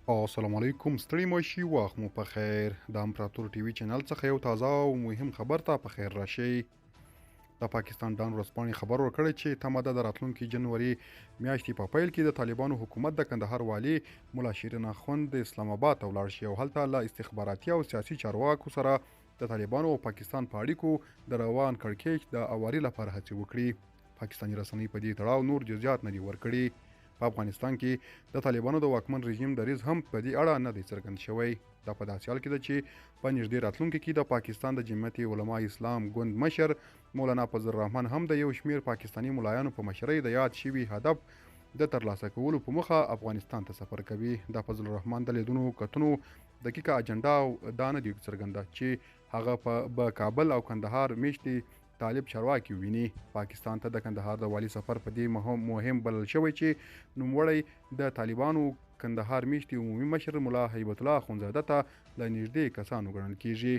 السلام علیکم، ستړي مشي، وخت مو په خیر. د امپراتور ټي وي چینل څخه یو تازه او مهم خبر ته په خیر راشئ. د پاکستان ډان ورځپاڼې خبر ورکړی چې تمه ده د راتلونکي جنوري میاشتې په پیل کې د طالبانو حکومت د کندهار والي ملا شیرین اخوند د اسلام آباد ته ولاړ شي او هلته له استخباراتي او سیاسي چارواکو سره د طالبانو او پاکستان په اړیکو د روان کړکېچ د اواري لپاره هڅې وکړي. پاکستاني رسنۍ په دې تړاو نور جزئیات نه دي ورکړي. په افغانستان کې د طالبانو د واکمن رژیم دریځ هم په دې اړه نه دی څرګند شوی. دا په داسې حال کې ده چې په نږدې راتلونکي کې د پاکستان د جمعیت علما اسلام ګوند مشر مولانا فضل الرحمن هم د یو شمیر پاکستاني ملایانو په مشرۍ د یاد شوي هدف د ترلاسه کولو په موخه افغانستان ته سفر کوي. د فضل الرحمن د لیدونو کتنو دقیقه اجنډا او دا نه دی څرګنده چې هغه په کابل او کندهار میشتي طالب چارواکي ویني. پاکستان ته د کندهار د والي سفر په دې مهم بلل شوی چې نوموړی د طالبانو کندهار میشتي عمومي مشر ملا هیبت الله اخندزاده ته له نږدې کسانو ګڼل کیږي.